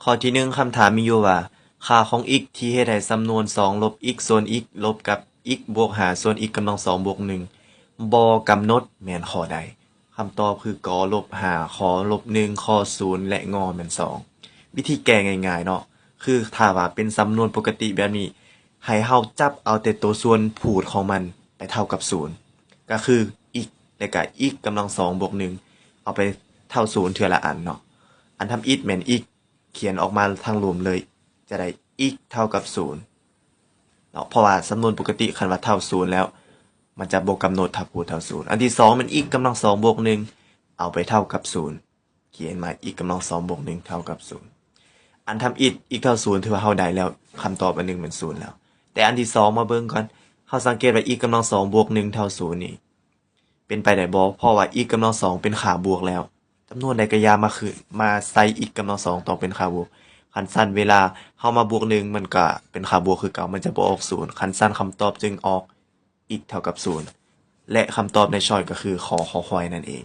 ຂໍ້ທີໜຶ່ງ ຄຳຖາມມີຢູ່ວ່າ ຄ່າຂອງ x ທີ່ເຮັດໃຫ້ສຳນວນ ສອງລົບ x ສ່ວນ x ລົບກັບ x ບວກຫ້າ ສ່ວນ x ກຳລັງສອງບວກໜຶ່ງ ບໍ່ກຳນົດແມ່ນຂໍ້ໃດ? ຄຳຕອບຄື ກ ລົບຫ້າ ຂ ລົບໜຶ່ງ ຄ ສູນ ແລະ ງ ແມ່ນສອງ. ວິທີແກ້ງ່າຍໆເນາະ ຄືຖ້າວ່າເປັນສຳນວນປົກກະຕິແບບນີ້ ໃຫ້ເຮົາຈັບເອົາແຕ່ໂຕສ່ວນພູດຂອງມັນໄປເທົ່າກັບສູນ ກໍຄື x ແລະກະ x ກຳລັງສອງບວກໜຶ່ງ ເອົາໄປເທົ່າສູນເທື່ອລະອັນເນາະ. ອັນທຳອິດແມ່ນ x ຂຽນອອກມາທາງລຸ່ມເລີຍ ຈະໄດ້ x ເທົ່າກັບສູນເນາະ ເພາະວ່າສຳນວນປົກກະຕິຄັນວ່າເທົ່າສູນແລ້ວ ມັນຈະບໍ່ກຳນົດຖ້າພູດເທົ່າສູນ. ອັນທີສອງແມ່ນ x ກຳລັງສອງບວກໜຶ່ງ ເອົາໄປເທົ່າກັບສູນ ຂຽນມາ x ກຳລັງສອງບວກໜຶ່ງເທົ່າກັບສູນ. ອັນທຳອິດ x ເທົ່າສູນ ຖືວ່າເຮົາໄດ້ແລ້ວ ຄຳຕອບອັນໜຶ່ງແມ່ນສູນແລ້ວ. ແຕ່ອັນທີສອງມາເບິ່ງກ່ອນ ເຮົາສັງເກດວ່າ x ກຳລັງສອງບວກໜຶ່ງເທົ່າສູນນີ້ ເປັນໄປໄດ້ບໍ່? ເພາະວ່າ x ກຳລັງສອງເປັນຄ່າບວກແລ້ວ ຈຳນວນໃດກໍຢ່າມາຄືນ ມາໃສ່ x ກຳລັງສອງຕ້ອງເປັນຄ່າບວກ. ຄັນຊັ້ນເວລາເຮົາມາບວກໜຶ່ງ ມັນກະເປັນຄ່າບວກຄືເກົ່າ ມັນຈະບໍ່ອອກສູນ. ຄັນຊັ້ນຄຳຕອບຈຶ່ງອອກ x ເທົ່າກັບສູນ ແລະ ຄຳຕອບໃນຊ້ອຍກໍຄື ຂ ຄ ຄວາຍ ນັ້ນເອງ.